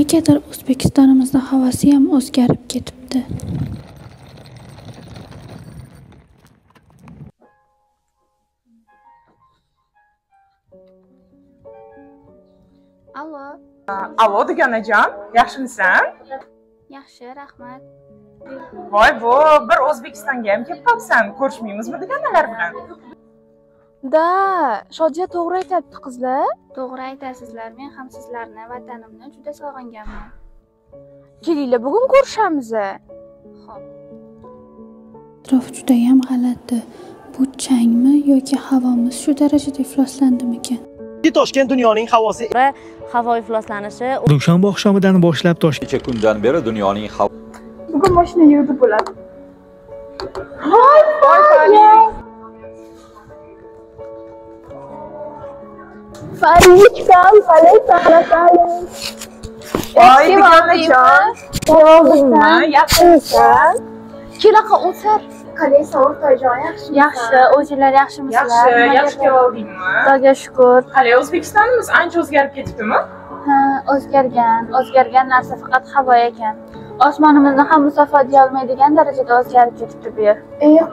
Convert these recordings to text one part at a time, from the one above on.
Negadir O'zbekistonimizni havosi ham o'zgarib ketibdi. Allo. Allo, dugonajon, yaxshimisan? Yaxshi, rahmat. Voy bu, bir O'zbekistonga ham kelib qolibsan. Ko'rishmaymizmi dugonalar bilan? Da, Shodiya to'g'ri aytibdi qizlar. To'g'ri aytasizlar. Men ham sizlarni, vatanimni juda sog'inganman. Kelinglar, bugun ko'rishamiz. Xo'p. Atrof juda ham g'alati. Bu changmi yoki havomiz shu darajada ifloslandimikan? Toshkent dunyoning havosi va havo ifloslanishi dushanba oqshomidan boshlab Toshkent necha kundan beri dunyoning havo bugun mashina yurdi bo'ladi. Voy voy Farichkam, falay. Voy dugonajon, Oldingmi? Yaxshimisan? Kelaqa o'tir. Qalaysan o'rtoqjon, yaxshimisan? Yaxshi, o'zinglar yaxshimisizlar? Yaxshi, yaxshi keldingmi? Xudoga shukur. Qalay O'zbekistonimiz ancha o'zgarib ketibdimi? Ha, o'zgargan. O'zgargan narsa faqat havo ekan. Osmonimizni ham musaffo deya olmaydigan darajada o'zgarib ketibdi bu yer.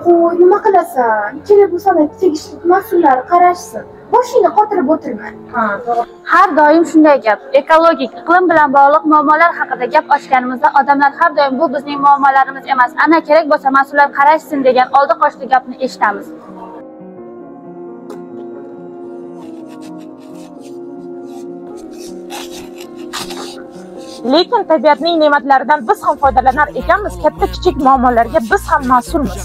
Qo'y, nima qilasan? Kerak bo'lsa tegishli mas'ullar qarashsin. Boshingni qotirib o'tirma. Ha, to'g'ri. Har doim shunday gap. Ekologik, iqlim bilan bog'liq muammolar haqida gap ochganimizda odamlar har doim bu bizning muammolarimiz emas, ana kerak bo'lsa mas'ullar qarashsin degan oldi qochdi gapni eshitamiz. Lekin tabiatning ne'matlaridan biz ham foydalanar ekanmiz, katta kichik muammolarga biz ham mas'ulmiz.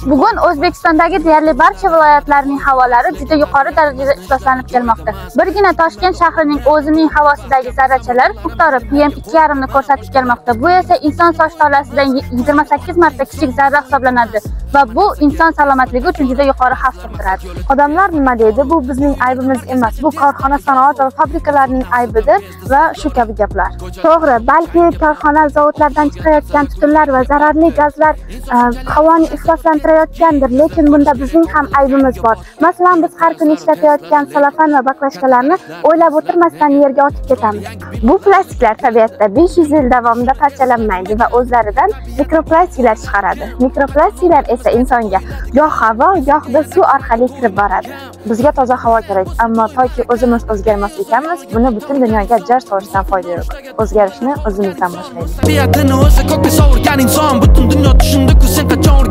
Bugun O'zbekistondagi deyarli barcha viloyatlarning havolari juda yuqori darajada ifloslanib kelmoqda. Birgina Toshkent shahrining o'zining havosidagi zarrachalar miqdori PM2.5 ni ko'rsatib kelmoqda. Bu esa inson soch tolasidan 28 marta kichik zarra hisoblanadi va bu inson salomatligi uchun juda yuqori xavf tug'diradi. Odamlar nima deydi? Bu bizning aybimiz emas. Bu korxona, sanoat va fabrikalarning aybidir va shu kabi gaplar. To'g'ri, balki korxona, zavodlardan chiqayotgan tutunlar va zararli gazlar havoni ifloslantirayotgandir, lekin bunda bizning ham aybimiz bor. Masalan, biz har kuni ishlatayotgan salafan va baklashkalarni o'ylab o'tirmasdan yerga otib ketamiz. Bu plastiklar tabiatda 500 yil davomida parchalanmaydi va o'zlaridan mikroplastiklar chiqaradi. Mikroplastiklar esa insonga goh havo, gohda suv orqali kirib boradi. Bizga toza havo kerak, ammo toki o'zimiz o'zgarmas ekanmiz, buni butun dunyoga jar solishdan foyda yo'q. O'zgarishni o'zimizdan boshlaylik. Tabiatini o'zi ko'kka sovurgan inson, butun dunyo tushundiku sen qachon